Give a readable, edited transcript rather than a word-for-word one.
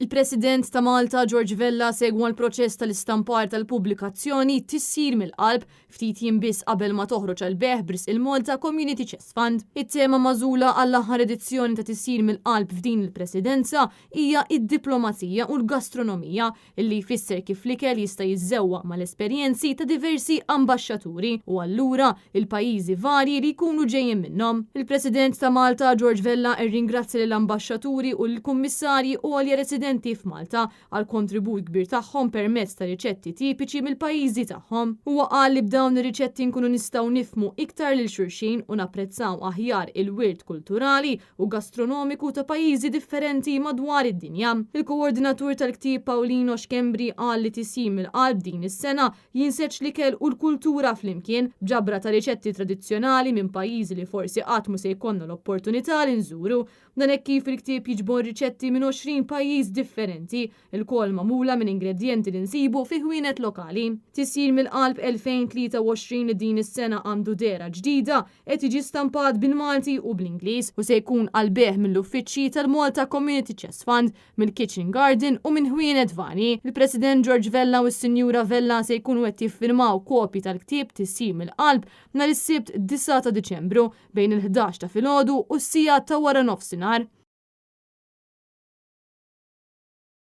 Il-President ta' Malta George Vella segwa l-proċess tal-istampar tal-pubblikazzjoni Tisjir mill-Qalb ftit jiem biss qabel ma toħroġ għall-bejgħ b'risq il-Malta Community Chest Fund. It-tema magħżula għall-aħħar edizzjoni ta' Tisjir mill-Qalb f'din il-Presidenza hija id-diplomazija u l-gastronomija illi jfisser kif l-ikel jista' jiżżewwaq mal-esperjenzi ta' diversi ambaxxaturi u allura il-pajjiżi varji li jkunu ġejjin minnhom. Il-President ta' Malta, George Vella rringrazzja lill-ambaxxaturi u lill-kummissarji għolja residenti f'Malta għall-kontribut kbir tagħhom permezz ta' riċetti tipiċi mill-pajjiżi tagħhom. Huwa qal li b'dawn ir-riċetti nkunu nistgħu nifhmu iktar lil xulxin u napprezzaw aħjar il-wirt kulturali u gastronomiku ta' pajjiżi differenti madwar id-dinja. Il-koordinatur tal-ktieb Paolino Schembri qal li Tisjim mill-Qalb din is-sena jinseġ l-ikel u l-kultura flimkien, b'ġabra ta' riċetti tradizzjonali minn pajjiżi li forsi qatt mhu se jkollna l-opportunità li nżuru. Dan hekk kif il-ktieb jiġbor riċetti minn 20 pajjiż differenti, ilkoll magħmula minn ingredjenti li nsibu fi ħwienet lokali. Tisjir mill-Qalb 2023 li din is-sena għandu dehra ġdida, qed jiġi stampat bil-Malti u bl-Ingliż u se jkun għall-bejgħ mill-uffiċċji tal-Malta Community Chest Fund, mill-Kitchen Garden u minn ħwienet varji. Il-President George Vella u s-Sinjura Vella se jkunu qed jiffirmaw kopji tal-ktieb Tisjir mill-Qalb nhar is-Sibt 9 ta' Diċembru bejn il-11 ta' filgħodu u s-siegħa ta' waranofsinhar.